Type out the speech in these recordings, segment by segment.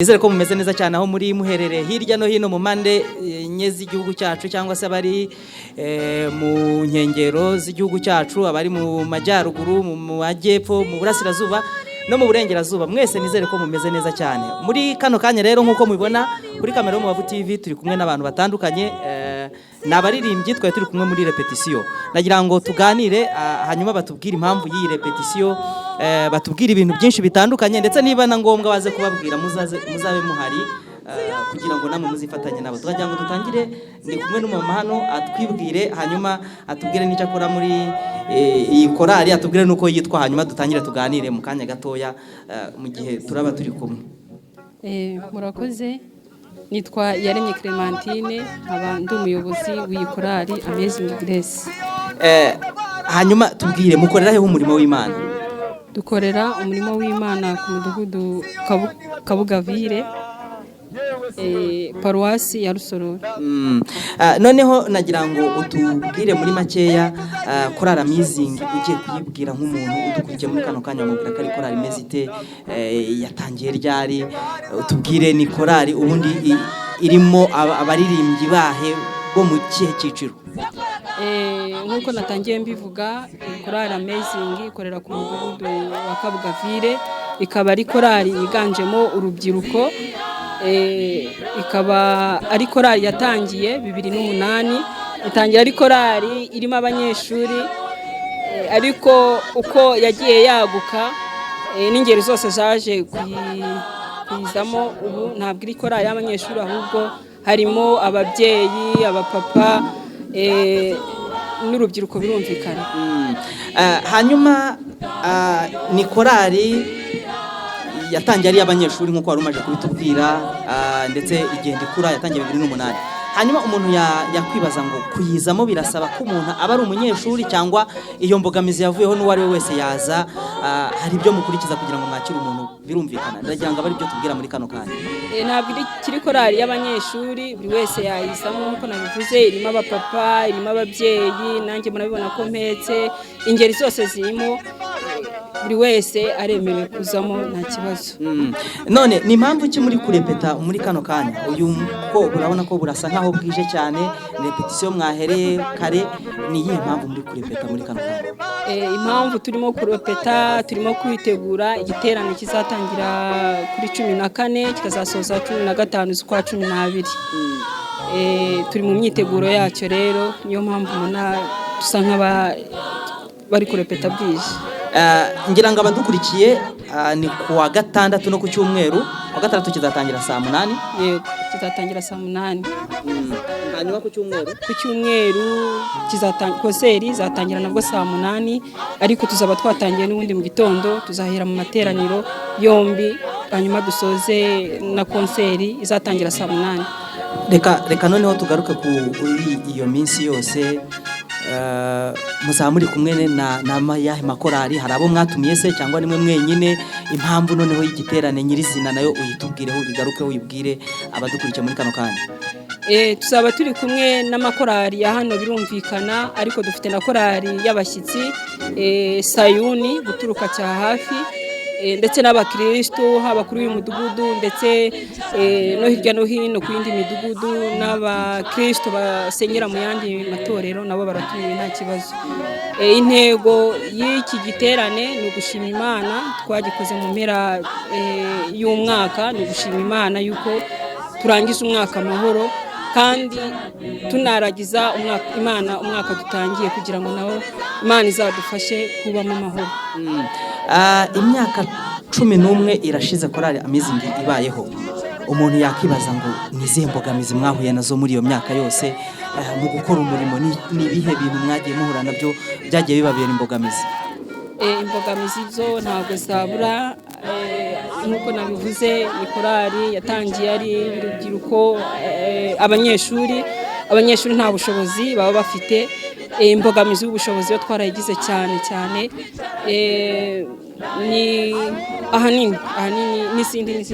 Nizere ko mumeze neza cyane aho muri muherereye hirya no hino mu mpande enye z'igihugu cyacu, cyangwa se abari mu nkengero z'igihugu cyacu, abari mu majyaruguru, mu majyepfo, mu burasirazuba no mu burengerazuba. Mwese nizere ko mumeze neza cyane. Muri kano kanya rero, nk'uko mubibona kuri kamera y'Umubavu TV, turi kumwe n'abantu batandukanye, ni abaririmbyi twari turi kumwe muri repetisiyo. Nagira ngo tuganire, hanyuma batubwire impamvu y'iyi repetisiyo, batubwire ibintu byinshi bitandukanye, ndetse niba na ngombwa baze kubabwira muzaze, muzabe muhari kugira ngo namwe muzifatanye nabo. Tukagira ngo dutangire, ndi kumwe n'umumama hano, atwibwire, hanyuma atubwire n'icyo akora muri iyi korali, atubwire n'uko yitwa, hanyuma dutangire tuganire mu kanya gatoya mu gihe turaba turi kumwe. Murakoze. nitwa Yaremye Clementine, nkaba ndi umuyobozi w'iyi korali Amazing Grace. Hanyuma tubwire, mukorera hehe umurimo w'Imana? Dukorera umurimo w'Imana ku mudugudu Kabugavire, paruwasi ya Rusororo. Noneho nagira ngo utubwire muri makeya, korali Amazing ugiye kuyibwira nk'umuntu udukurikiye muri kano kanya, wamubwira ko ari korali imeze ite, yatangiye ryari? Utubwire ni korali ubundi irimo abaririmbyi bahe, bo mu kihe cyiciro? Nk'uko natangiye mbivuga, korali Amazing ikorera ku mudugudu wa Kabugavire, ikaba ari korali yiganjemo urubyiruko, ikaba ari korali yatangiye 2008. Itangira ari korali irimo abanyeshuri, ariko uko yagiye yaguka, n'ingeri zose zaje kuyizamo. Ubu ntabwo iri korali y'abanyeshuri, ahubwo harimo ababyeyi, abapapa, n'urubyiruko, birumvikana. Hanyuma ni korali yatangiye ari iy'abanyeshuri nk'uko wari umaze kubitubwira, ndetse igenda ikura, yatangiye 2008. Hanyuma umuntu yakwibaza ngo kuyizamo birasaba ko umuntu aba ari umunyeshuri, cyangwa iyo mbogamizi yavuyeho, n'uwo ari we wese yaza? Hari ibyo mukurikiza kugira ngo mwakire umuntu, birumvikana. Ndagira ngo abe ari byo tubwira muri kano kanya. Ntabwo ikiri korali y'abanyeshuri, buri wese yayizamo. Nk'uko nabivuze, irimo abapapa, irimo ababyeyi, nanjye murabibona ko mpetse, ingeri zose zirimo, buri wese aremerewe kuzamo, nta kibazo. None ni impamvu ki muri kurepeta muri kano kanya? Uyu ko urabona ko burasa nkaho bwije cyane, repetisiyo mwahereye kare, ni iyihe mpamvu muri kurepeta muri kano kanya? Impamvu turimo kurepeta, turimo kwitegura igiterane kizatangira kuri 14 kikazasoza 15 z'ukwa 12. Turi mu myiteguro yacyo rero, niyo mpamvu ubona dusa nk'aba bari kurepeta bwije. Ngira ngo abadukurikiye, ni ku wa gatandatu no ku cyumweru. Ku wa gatandatu kizatangira saa 8? Yego, kizatangira saa 8. Hanyuma ku cyumweru? Ku cyumweru konseri izatangira nabwo saa 8, ariko tuzaba twatangiye n'ubundi mu gitondo. Tuzahera mu materaniro yombi, hanyuma dusoze na konseri izatangira saa 8. Reka noneho tugaruke kuri iyo minsi yose, muzaba muri kumwe na yahe makorali? Hari abo mwatumiye se, cyangwa nimwe mwenyine? Impamvu noneho y'igiterane nyirizina nayo uyitubwireho, uyigarukeho, uyibwire abadukurikiye muri kano kanya. Tuzaba turi kumwe n'amakorali ya hano, birumvikana, ariko dufite na korali y'abashyitsi, Sayuni, guturuka cya hafi, ndetse n'abakirisitu haba kuri uyu mudugudu ndetse no hirya no hino ku yindi midugudu, n'abakirisitu basengera mu yandi matorero nabo baratumiwe, nta kibazo. Intego y'iki giterane ni ugushima Imana. Twagikoze mu mpera y'umwaka, ni ugushima Imana yuko turangiza umwaka amahoro, kandi tunaragiza Imana umwaka dutangiye, kugira ngo nawo Imana izadufashe kubamo amahoro. Imyaka 11 irashize korali Amazing ibayeho. Umuntu yakibaza ngo ni izihe mbogamizi mwahuye nazo muri iyo myaka yose mu gukora umurimo? Ni ibihe bintu mwagiye muhura nabyo byagiye bibabera imbogamizi? Imbogamizi zo ntabwo zabura. Nk'uko nabivuze, ni korali yatangiye ari urubyiruko, abanyeshuri. Abanyeshuri nta bushobozi baba bafite. Imbogamizi y'ubushobozi yo twarayigize cyane cyane, ni ahanini n'izindi.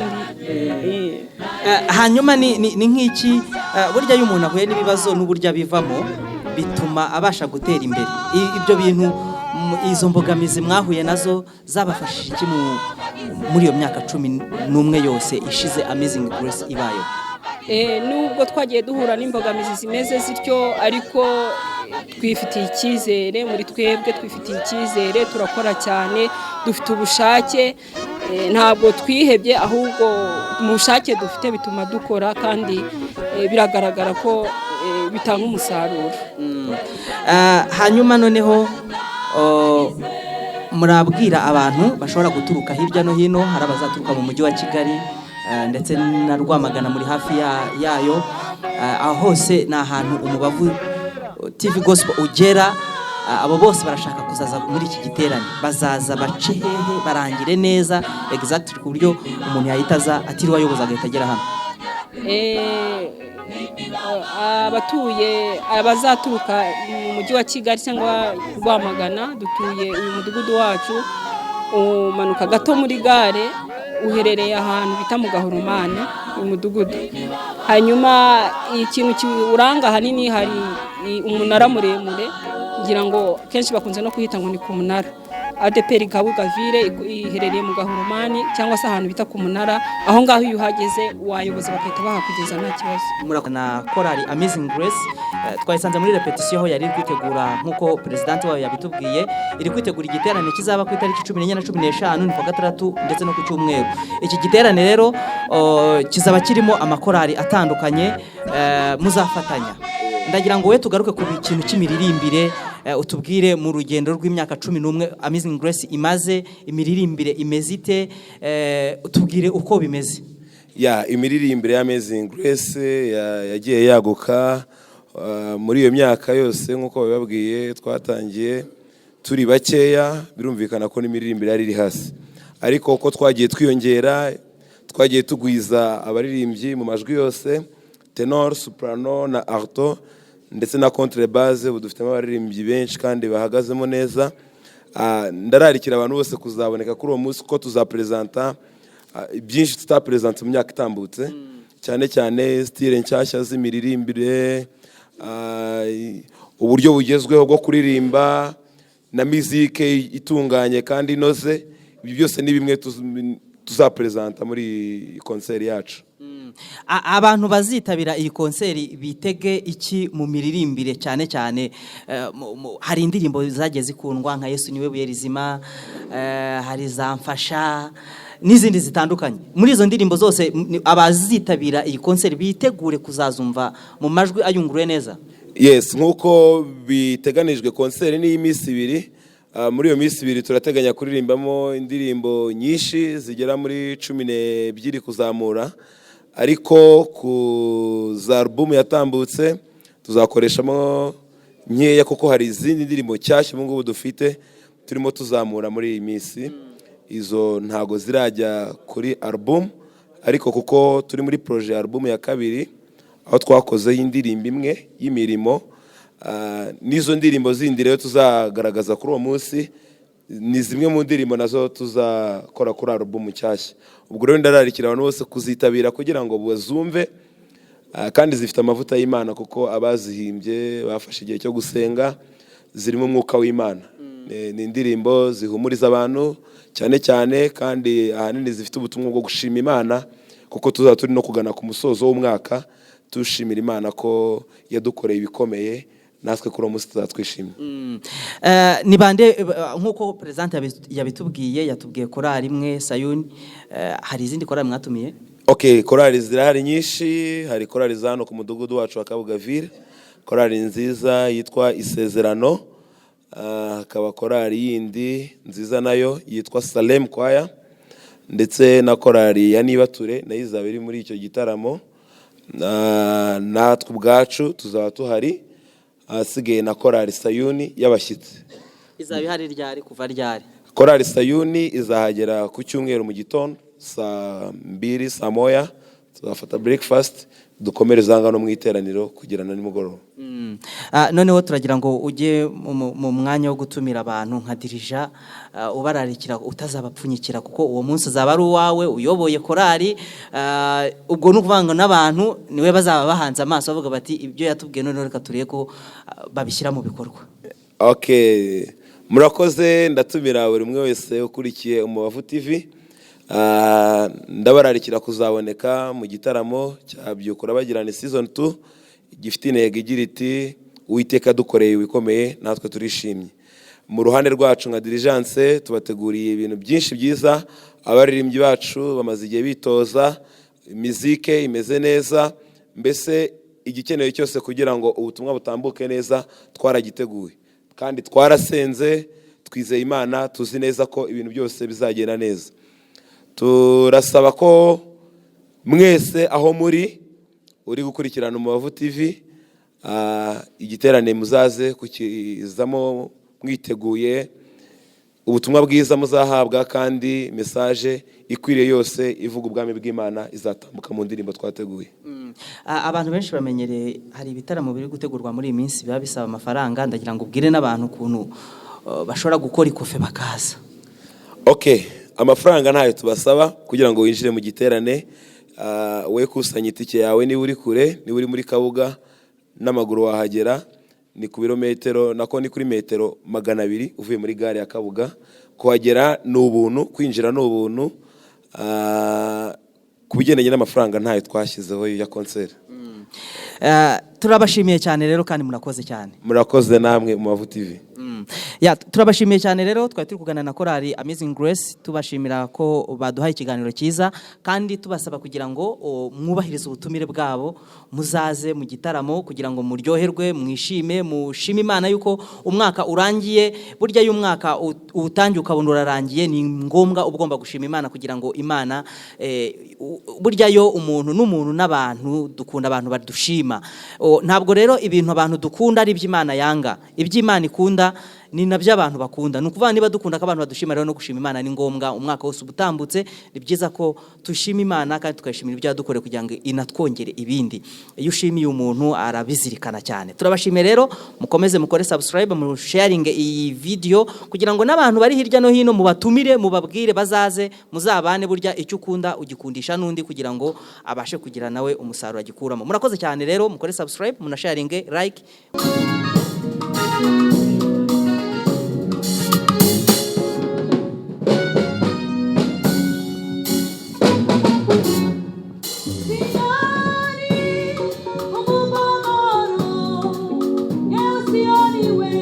Hanyuma ni nk'iki, burya iyo umuntu ahuye n'ibibazo n'uburyo abivamo bituma abasha gutera imbere. Ibyo bintu, izo mbogamizi mwahuye nazo zabafashije iki mu muri iyo myaka 11 yose ishize Amazing Grace ibayeho? Nubwo twagiye duhura n'imbogamizi zimeze zityo, ariko twifitiye icyizere muri twebwe, twifitiye icyizere, turakora cyane, dufite ubushake, ntabwo twihebye, ahubwo mu bushake dufite bituma dukora kandi biragaragara ko bitanga umusaruro. Hanyuma noneho murabwira abantu bashobora guturuka hirya no hino, hari abazaturuka mu mujyi wa Kigali ndetse na Rwamagana muri hafi yayo. Aho hose ni ahantu Umubavu TV Gospel ugera. Abo bose barashaka kuzaza muri iki giterane, bazaza bace hehe, barangire neza exactly ku buryo umuntu yahita aza atiriwe ayoboza agahita agera hano? Abatuye, abazaturuka mu mujyi wa Kigali cyangwa Rwamagana, dutuye uyu mudugudu wacu umanuka gato muri gare, uherereye ahantu bita mu Gahoromani uyu mudugudu. Hanyuma ikintu kiwuranga ahanini hari umunara muremure, ngira ngo kenshi bakunze no kuhita ngo ni ku munara. ADEPR Kabugavire iherereye mu Gahoromani cyangwa se ahantu bita ku munara. Aho ngaho iyo uhageze wayoboza bagahita bahakugeza nta kibazo. Na korali Amazing Grace twayisanze muri repetition, aho yari iri kwitegura, nk'uko president wayo yabitubwiye, iri kwitegura igiterane kizaba ku itariki 14 na 15, ni kuwa gatandatu ndetse no ku cyumweru. Iki giterane rero kizaba kirimo amakorali atandukanye muzafatanya. Ndagira ngo we tugaruke ku kintu cy'imiririmbire, utubwire mu rugendo rw'imyaka 11 Amazing Grace imaze, imiririmbire imeze ite? Utubwire uko bimeze. Ya, imiririmbire ya Amazing Grace yagiye yaguka muri iyo myaka yose. Nk'uko babibabwiye, twatangiye turi bakeya, birumvikana ko n'imiririmbire yari iri hasi, ariko uko twagiye twiyongera, twagiye tugwiza abaririmbyi mu majwi yose: tenor, soprano na alto, ndetse na contrebasse. Ubu dufitemo abaririmbyi benshi kandi bahagazemo neza. Ndararikira abantu bose kuzaboneka kuri uwo munsi, kuko tuzaperezanta byinshi tutaperezanta mu myaka itambutse, cyane cyane style nshyashya z'imiririmbire, uburyo bugezweho bwo kuririmba na mizike itunganye kandi inoze. Ibyo byose ni bimwe tuzaperezanta muri iyi konseri yacu. Abantu bazitabira iyi konseri bitege iki mu miririmbire cyane cyane? Hari indirimbo zagiye zikundwa nka "Yesu Niwe Buye Rizima", hari za "Mfasha" n'izindi zitandukanye. Muri izo ndirimbo zose abazitabira iyi konseri bitegure kuzazumva mu majwi ayunguruye neza? Yes, nk'uko biteganijwe, konseri ni iy'iminsi 2. Muri iyo minsi 2 turateganya kuririmbamo indirimbo nyinshi zigera muri 12 kuzamura, ariko ku za alubumu yatambutse tuzakoreshamo nkeya, kuko hari izindi ndirimbo nshyashya ubu ngubu dufite turimo tuzamura muri iyi minsi. Izo ntago zirajya kuri alubumu, ariko kuko turi muri projet ya alubumu ya kabiri, aho twakozeho indirimbo imwe y'imirimo, n'izo ndirimbo zindi rero tuzagaragaza kuri uwo munsi ni zimwe mu ndirimbo nazo tuzakora kuri alubumu nshyashya. Ubwo rero ndararikira abantu bose kuzitabira kugira ngo bazumve, kandi zifite amavuta y'Imana, kuko abazihimbye bafashe igihe cyo gusenga, zirimo umwuka w'Imana. Ni indirimbo zihumuriza abantu cyane cyane, kandi ahanini zifite ubutumwa bwo gushima Imana, kuko tuzaba turi no kugana ku musozo w'umwaka dushimira Imana ko yadukoreye ibikomeye. Natwe kuri uwo munsi tuzatwishimye. Ni bande? Nk'uko perezida yabitubwiye, yatubwiye korali imwe, Sayuni. Hari izindi korali mwatumiye? Okay, korali zirahari nyinshi. Hari korali za hano ku mudugudu wacu wa Kabugavire, korali nziza yitwa Isezerano. Hakaba korali yindi nziza nayo yitwa Salem Choir, ndetse na korali ya Nibature nayo izaba iri muri icyo gitaramo. Natwe ubwacu tuzaba tuhari, ahasigaye na korali Sayuni y'abashyitsi. Izaba ihari ryari, kuva ryari? Korali Sayuni izahagera ku cyumweru mu gitondo saa 2, saa 1 tuzafata breakfast, dukomereze aha no mu iteraniro kugera na nimugoroba. Noneho turagira ngo ujye mu mwanya wo gutumira abantu nka dirija, ubararikira, utazabapfunyikira, kuko uwo munsi uzaba ari uwawe uyoboye korali. Ubwo ni ukuvuga ngo n'abantu niwe bazaba bahanze amaso, bavuga bati: "Ibyo yatubwiye, noneho reka turebe ko babishyira mu bikorwa." Okay, murakoze. Ndatumira buri umwe wese ukurikiye Umubavu TV. Ndabararikira kuzaboneka mu gitaramo cya Byuka Urabagirane season 2, gifite intego igira iti: "Uwiteka dukoreye ibikomeye, natwe turishimye." Mu ruhande rwacu nka diligence, tubateguriye ibintu byinshi byiza. Abaririmbyi bacu bamaze igihe bitoza, mizike imeze neza, mbese igikenewe cyose kugira ngo ubutumwa butambuke neza twaragiteguye, kandi twarasenze, twizeye Imana, tuzi neza ko ibintu byose bizagenda neza. Turasaba ko mwese aho muri, uri gukurikirana Umubavu TV, igiterane muzaze kukizamo mwiteguye ubutumwa bwiza muzahabwa, kandi message ikwiriye yose ivuga ubwami bw'Imana izatambuka mu ndirimbo twateguye. Abantu benshi bamenyereye, hari ibitaramo biri gutegurwa muri iyi minsi biba bisaba amafaranga. Ndagira ngo ubwire n'abantu ukuntu bashobora gukora ikofe bakaza. Okay, amafaranga ntayo tubasaba kugira ngo winjire mu giterane. We kusanya itike yawe niba uri kure, niba uri muri Kabuga n'amaguru wahagera, ni ku birometero, nako ni kuri metero 200 uvuye muri gare ya Kabuga. Kuhagera ni ubuntu, kwinjira ni ubuntu. Ku bigendanye n'amafaranga, ntayo twashyizeho ya concert. Turabashimiye cyane rero, kandi murakoze cyane. Murakoze namwe mu Mavu TV. Ya, turabashimiye cyane rero. Twari turi kuganira na korali Amazing Grace, tubashimira ko baduhaye ikiganiro cyiza, kandi tubasaba kugira ngo mwubahirize ubutumire bwabo, muzaze mu gitaramo kugira ngo muryoherwe, mwishime, mushime Imana yuko umwaka urangiye. Burya iyo umwaka uwutangiye ukabona urarangiye, ni ngombwa uba ugomba gushima Imana kugira ngo Imana burya yo umuntu n'umuntu n'abantu dukunda abantu badushima. Ntabwo rero ibintu abantu dukunda ari iby'Imana yanga. Iby'Imana ikunda ni nabyo abantu bakunda. Ni ukuvuga, niba dukunda ko abantu badushima, rero no gushima Imana ni ngombwa. Umwaka wose uba utambutse, ni byiza ko dushima Imana kandi tukayishimira ibyo yadukoreye kugira ngo inatwongere ibindi. Iyo ushimiye umuntu arabizirikana cyane. Turabashimiye rero, mukomeze mukore subscribe, mu sharing iyi video kugira ngo n'abantu bari hirya no hino mubatumire, mubabwire bazaze, muzabane. Burya icyo ukunda ugikundisha n'undi kugira ngo abashe kugira nawe umusaruro agikuramo. Murakoze cyane rero, mukore subscribe, munasharinge, like. Siyoni, umubabaro, yewe Siyoni we,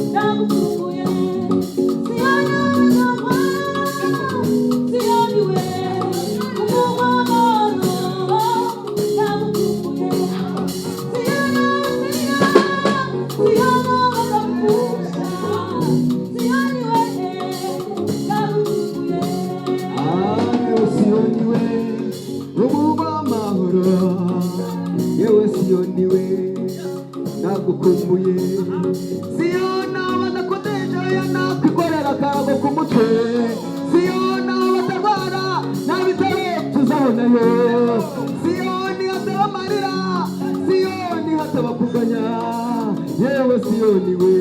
ndagukumbuye. Siyoni w'ingoma, Siyoni we, umubabaro, ndagukumbuye. Siyoni, Siyoni, Siyoni Siyoni we, ndagukumbuye. Yewe Siyoni we, umuba amahoro, yewe Siyoni we, nagukumbuye. Siyoni, abadakodesha nakwikorera akarago ku mutwe. Siyoni, abatarwara nta bitaro tuzabonayo. Siyoni hataba amarira, Siyoni hataba kuganya. Yewe Siyoni we,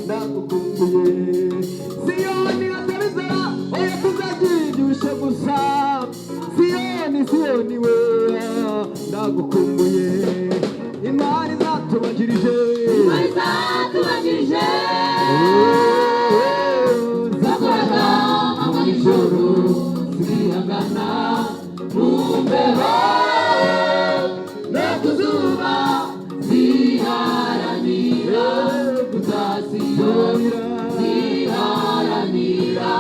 nagukumbuye. Siyoni hataba inzara, oya, tuzagira ibyushye gusa. Siyoni, Siyoni we, ndagukumbuye. Intwari zatubanjirije, Intwari zatubanjirije, zakoraga amanywa n'ijoro, zihangana mu mbeho no ku zuba, ziharanira kutaziyobera, ziharanira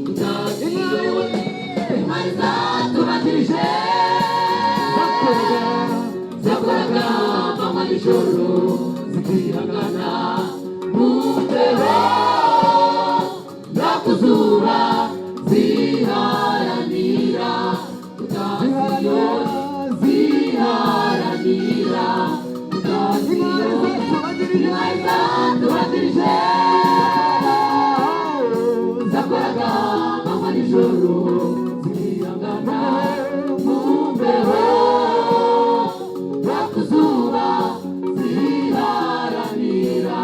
kutaziyobera. Intwari zatubanjirije zakoraga amanywa n'ijoro, zikihangana mu mbeho no ku zuba, ziharanira kutaziyobera, ziharanira kutaziyobera. Intwari zatubanjirije zakoraga amanywa n'ijoro, zihangana mu mbeho no ku zuba, ziharanira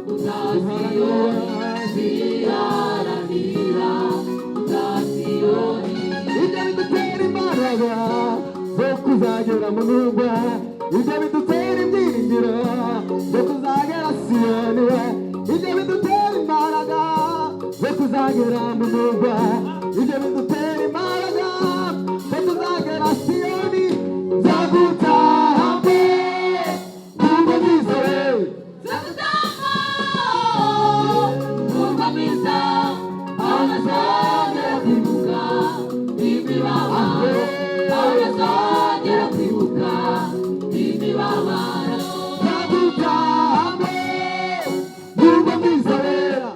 kutaziyobera, ziharanira kutaziyobera. Ibyo bidutera imbaraga zo kuzagera mu murwa, ibyo bidutera ibyiringiro byo kuzagera Siyoni, ibyo bidutera imbaraga zo kuzagera mu murwa. Ibyo bidutera imbaraga ko tuzagera Siyoni. Nzagutahamo nubwo nizere. Nzagutahamo nubwo nizera.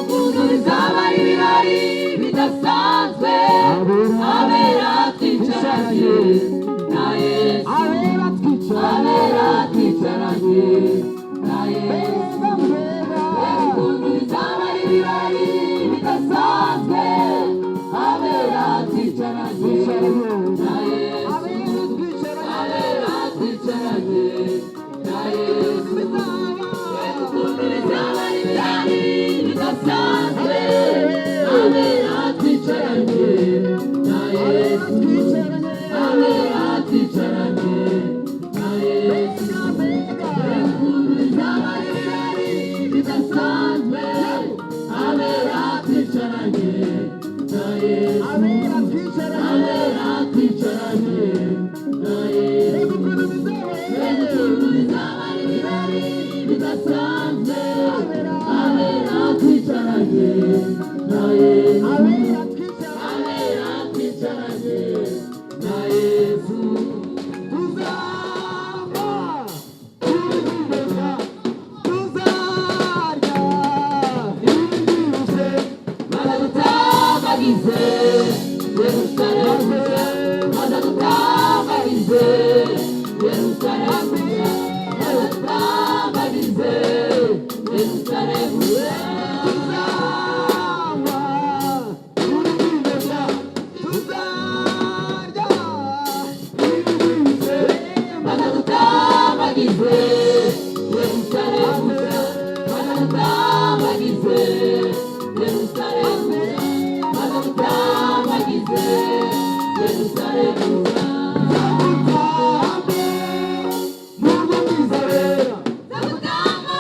Ukuntu bizaba ari ibirori bidasanzwe, abera twicaranye na Yesu. Abera twicaranye. Abera twicaranye na Yesu. Mbega mbega. Ukuntu bizaba ari ibirori bidasanzwe, abera twicaranye na Yesu. Abera twicaranye. Abera twicaranye na Yesu. Bizaba. Ukuntu bizaba ari ibirori bidasanzwe, abera twicaranye na Yesu. Twicaranye. Abera twicaranye na Yesu. Mbega mbega. Ukuntu bizaba ari ibirori bidasanzwe, abera twicaranye na Yesu. Abera twicaranye. Abera twicaranye na Yesu. Mbega ukuntu bizaba. Ukuntu bizaba ari ibirori bidasanzwe, abera twicaranye na Yesu. Abera twicaranye. Abera twicaranye na Yesu. Tuzaba turirimba, tuzarya ibiryoshye. Maze dutabagize Yerusalemu, maze dutabagize Yerusalemu, maze dutabagize Yerusalemu. Tuzaba turirimba, tuzarya ibiryoshye. Maze dutabagize Yerusalemu, maze dutabagize Yerusalemu, maze dutabagize Yerusalemu. Tuzaba murwa mwiza wera. Tuzaba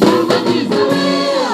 murwa mwiza wera.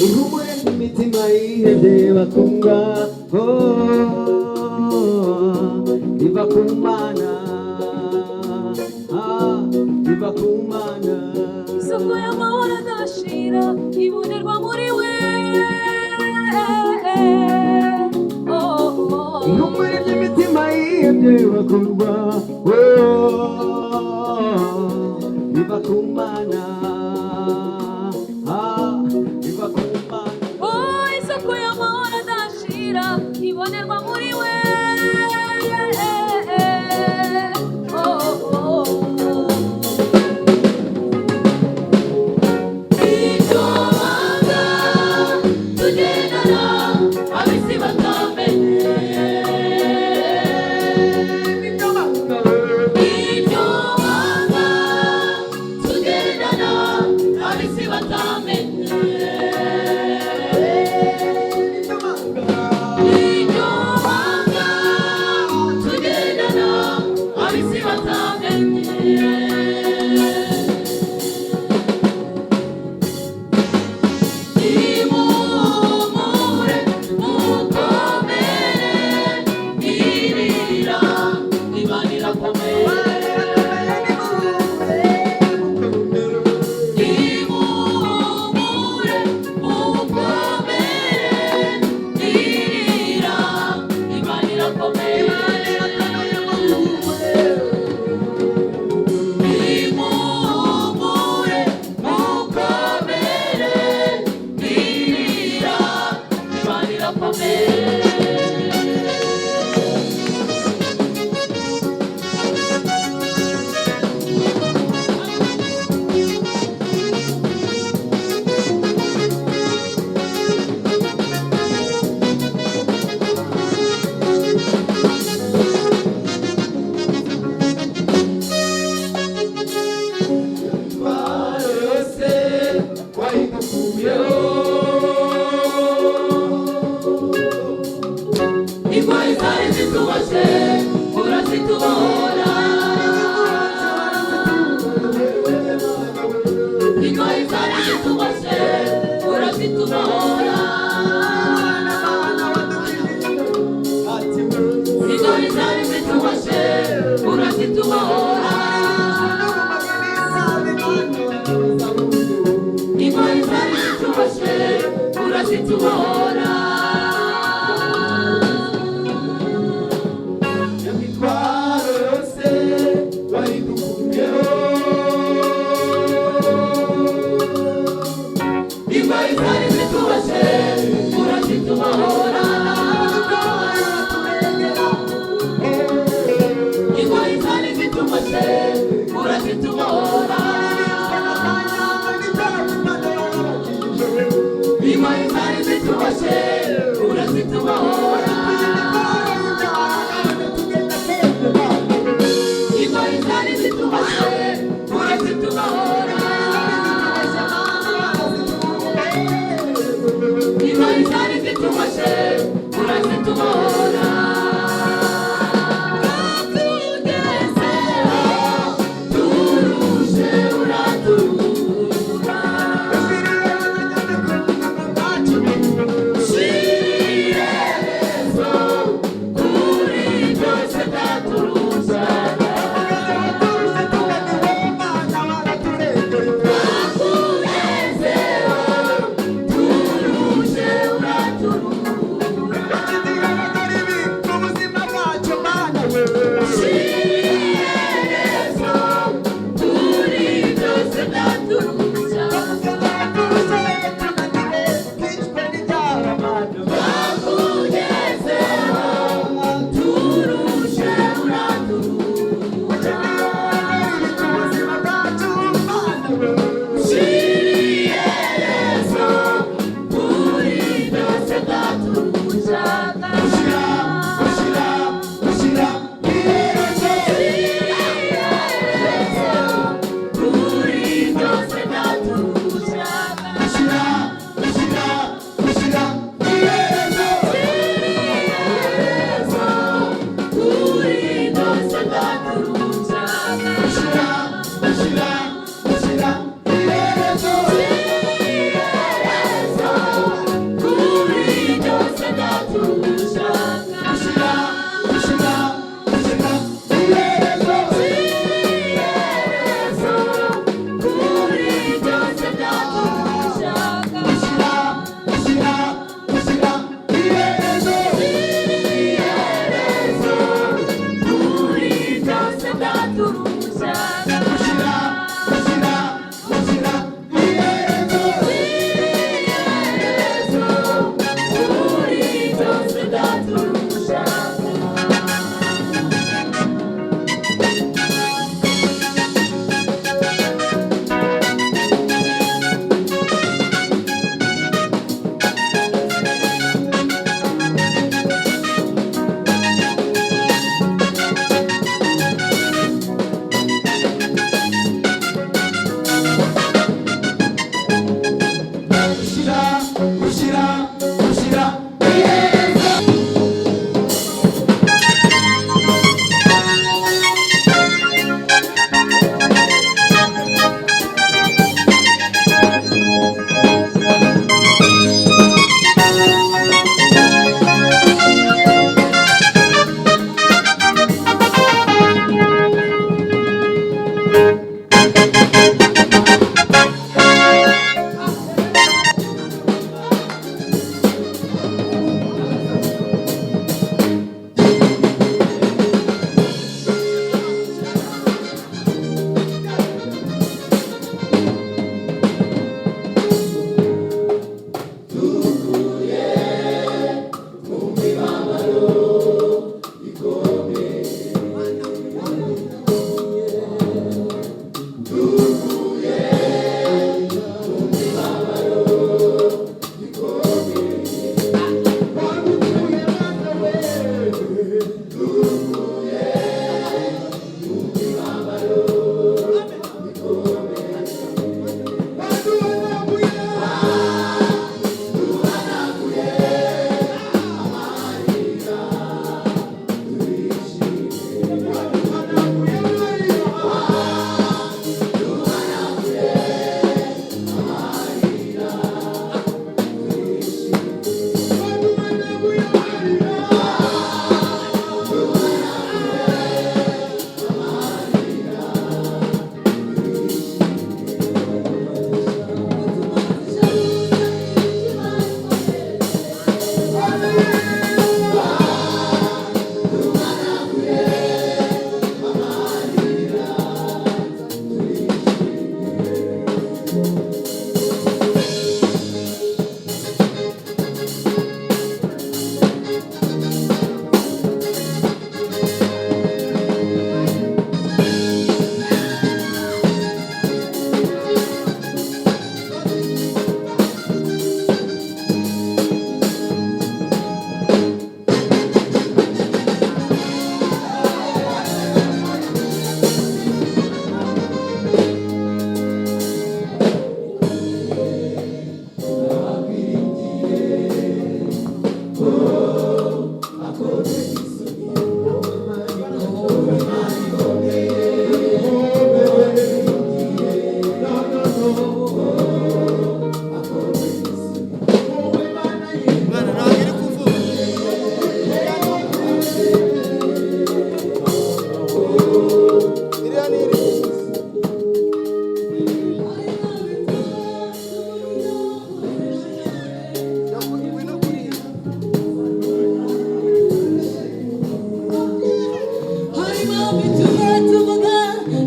Ihumure ry'imitima yihebye bakundwa, oh, riva ku Mana. Ah, riva ku Mana. Isoko y'amahoro adashira ibonerwa muri we. Oh, oh, oh. Ihumure ry'imitima yihebye bakundwa, oh, riva Biva ku Mana, ah, biva ku Mana. Oh, isoko y'amahoro adashira ibonerwa muri we. Oh, oh, oh. Iryo banga tugendana ab'isi batamenye. Iryo banga tugendana ab'isi batamenye. Iryo banga tugendana ab'isi batamenye. Nimuhumure mukomere, irira Imana irakomeye. Nimuhumure mukomere, irira Imana irakomeye. Nimuhumure mukomere, irira Imana irakomeye. Imitwaro yose wayidukuyeho. Ingoyi zari zituboshye urazitubohora. Ingoyi zari zituboshye urazitubohora. Ingoyi zari zituboshye urazitubohora. Ingoyi zari zituboshye urazitubohora. Imitwaro yose wayidukuyeho. Ingoyi zari zituboshye urazitubohora. Ingoyi zari zituboshye urazitubohora. Ingoyi zari zituboshye urazitubohora. Ingoyi zari zituboshye urazitubohora. Gushyira, gushyira, gushyira ku iherezo.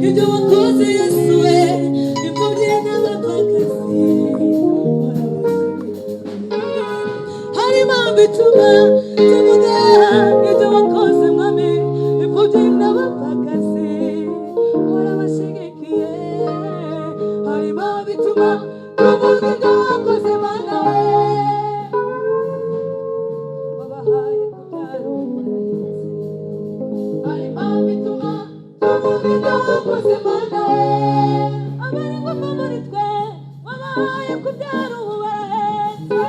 Ibyo wakoze Yesu we, imfubyi n'abapfakazi. Hari impamvu ituma tuvuga ibyo wakoze mwami, imfubyi n'abapfakazi warabashyigikiye. Hari impamvu ituma tuvuga ibyo wakoze Mana we, wabahaye kubyara ubarahetse. Hari impamvu ituma tuvuga ibyo wakoze Mana we, abari ingumba muri twe wabahaye kubyara ubu barahetse.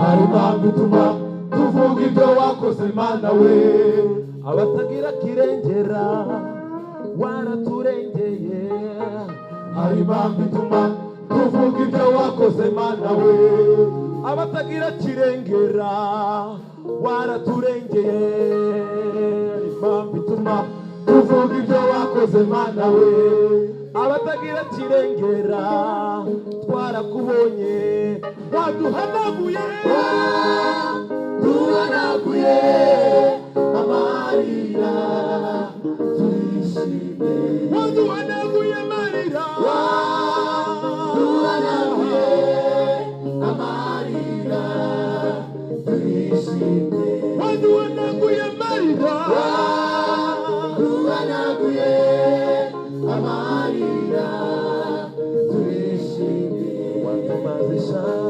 Hari impamvu ituma tuvuga ibyo wakoze Mana we, abatagira kirengera waraturengeye. Hari impamvu ituma tuvuga ibyo wakoze Mana we, abatagira kirengera waraturengeye. Hari impamvu ituma tuvuga ibyo wakoze Mana we, abatagira kirengera twarakubonye, waduhanaguye, duhanaguye amarira turishimye, waduhanaguye amarira, waduhanaguye amarira turishimye, waduhanaguye amarira, waduhanaguye amarira turishimye, watumaze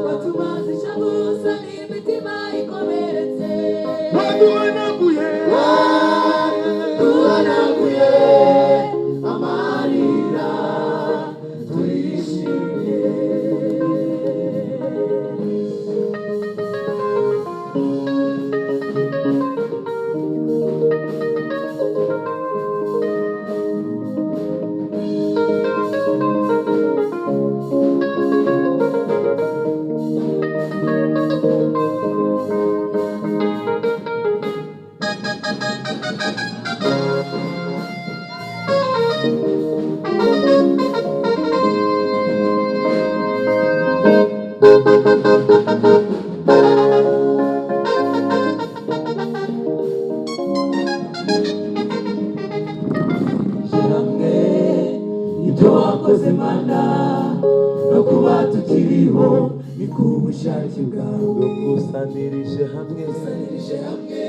Watumaze ishavu n'imitima ikomeretse, waduhanaguye, waduhanaguye amarira turishimye. Hamwe ibyo wakoze Mana, no kuba tukiriho ni ku bushake bwawe. Dukusanirije hamwe Dukusanirije hamwe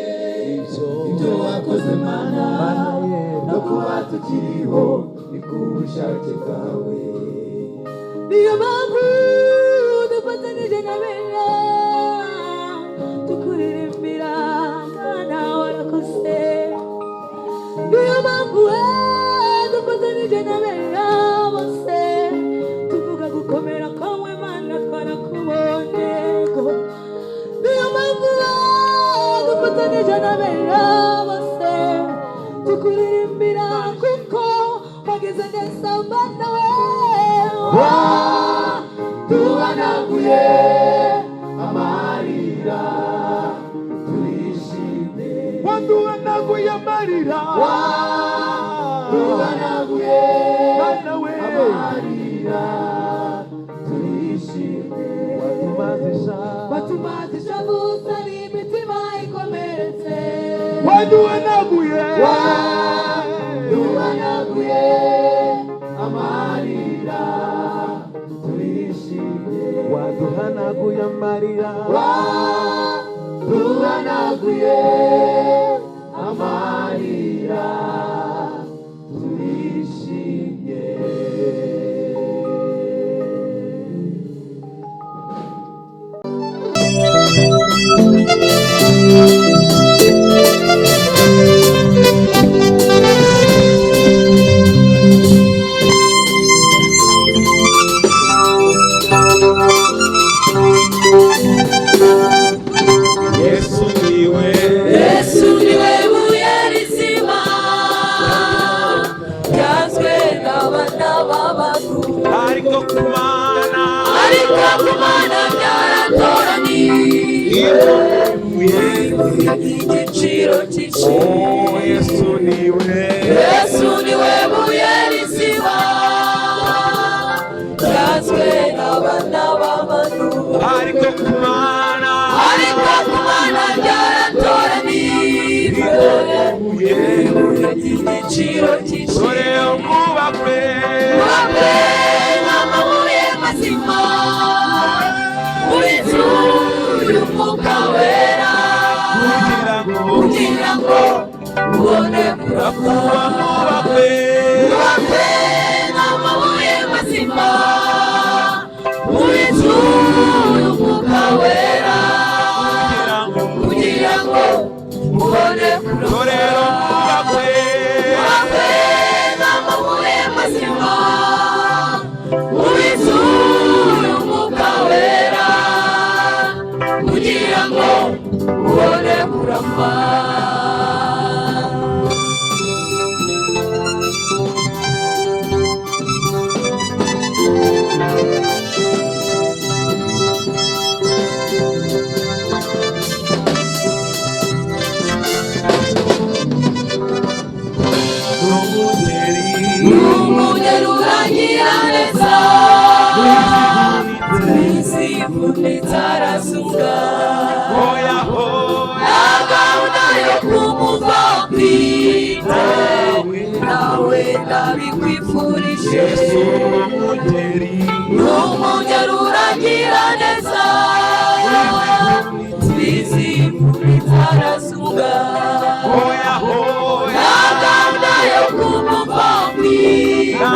ibyo ibyo wakoze Mana, Mana ye. No kuba tukiriho ni ku bushake bwawe. Niyo mpamvu dufatanije na bera tukuririmbira, Mana warakoze. Niyo mpamvu we dufatanije na bera bose tuvuga gukomera kwawe, Mana, twarakubonye. Niyo mpamvu we dufatanije na bera bose tukuririmbira, kuko wagize neza, Mana we. Duhanaguye amarira, turishimye. Waduhanaguye amarira. Duhanaguye Mana we. amarira, turishimye. Watumaze Batumaze ishavu n'imitima ikomeretse. Waduhanaguye. Duhanaguye amarira, turishimye. Waduhanaguye amarira. Duhanaguye amarira, turishimye. Yesu niwe. Yesu niwe buye rizima ryanzwe n'abana b'abantu, ariko kumana ariko ku Mana byaratoranyijwe, ibuye ry'igiciro cyinshi. Oh, Yesu niwe. Yesu niwe buye rizima ryanzwe n'abana b'abantu, ariko kumana ariko ku Mana byaratoranijwe, ibuye ry'igiciro cyinshi. Dore umwubakwe. Mwubakwe nk'amabuye mazima muri nzu y'Umwuka Wera, kugira ngo kugira ngo ubone kurama. Mwubakwe. Mwubakwe nk'amabuye mazima muri nzu y'Umwuka Wera, kugira ngo kugira ngo ubone kurama. Dore umwubakwe. Mwubakwe nk'amabuye mazima muri nzu y'Umwuka Wera, kugira ngo ubone kurama. N'umugeri. Umugeri urangira neza, izivunitse arasuka. Hoya hoya. Nta gahunda yo kumuva mfite, nawe ndabikwifurije. Yesu n'umugeri. N'umugeri urangira neza, izivunitse arasuka. Hoya hoya. Nta gahunda yo kumuva mfite,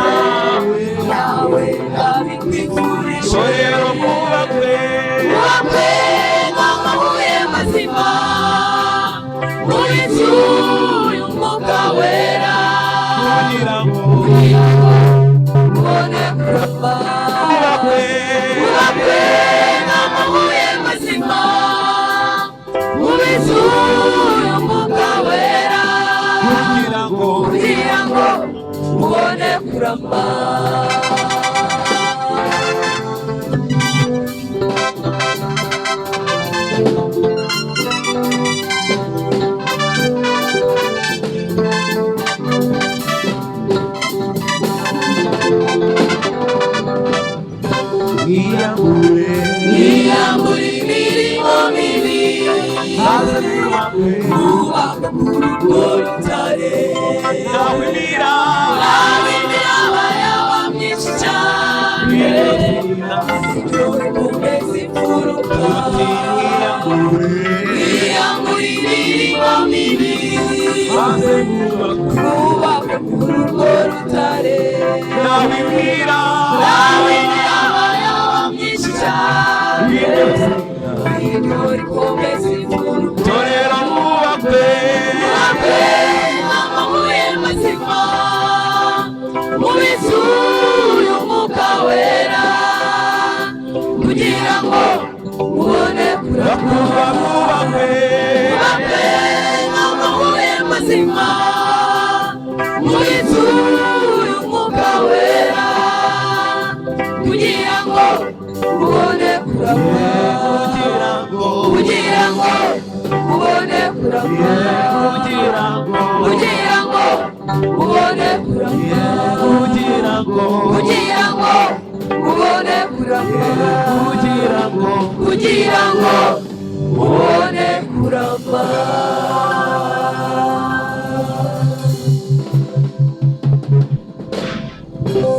nawe ndabikwifurije. Dore umwubakwe. Mwubakwe nk'amabuye mazima muri nzu y'Umwuka Wera, kugira ngo kugira ngo ubone kurama. Mwubakwe. Mwubakwe nk'amabuye mazima muri nzu y'Umwuka Wera, kugira ngo kugira ngo ubone kurama. Mwiyambure. Mwiyambure. Mwubakwe kuri urwo rutare. Nawe Nawe imiraba yaba myinshi cyane, ibyo bikomeza imfuruka. Mwiyambure imirimo mibi, Maze mwubakwe. Mwubakwe kuri urwo rutare. Nawe imira Nawe imiraba yaba myinshi cyane, ibyo bikomeza imfuruka. Torero mwubakwe. Mwubakwe nk'amabuye mazima, mubituye Umwuka Wera, kugira ngo mubone kurama. Kuba mwubakwe. Mwubakwe nk'amabuye mazima, mubituye Umwuka Wera, kugira ngo mubone kurama. Kugira ngo. Kugira ngo mubone kurama. Kugira ngo. Kugira ngo mubone kurama. Kugira ngo. Kugira ngo mubone kurama. Kugira ngo. Kugira ngo mubone kurama.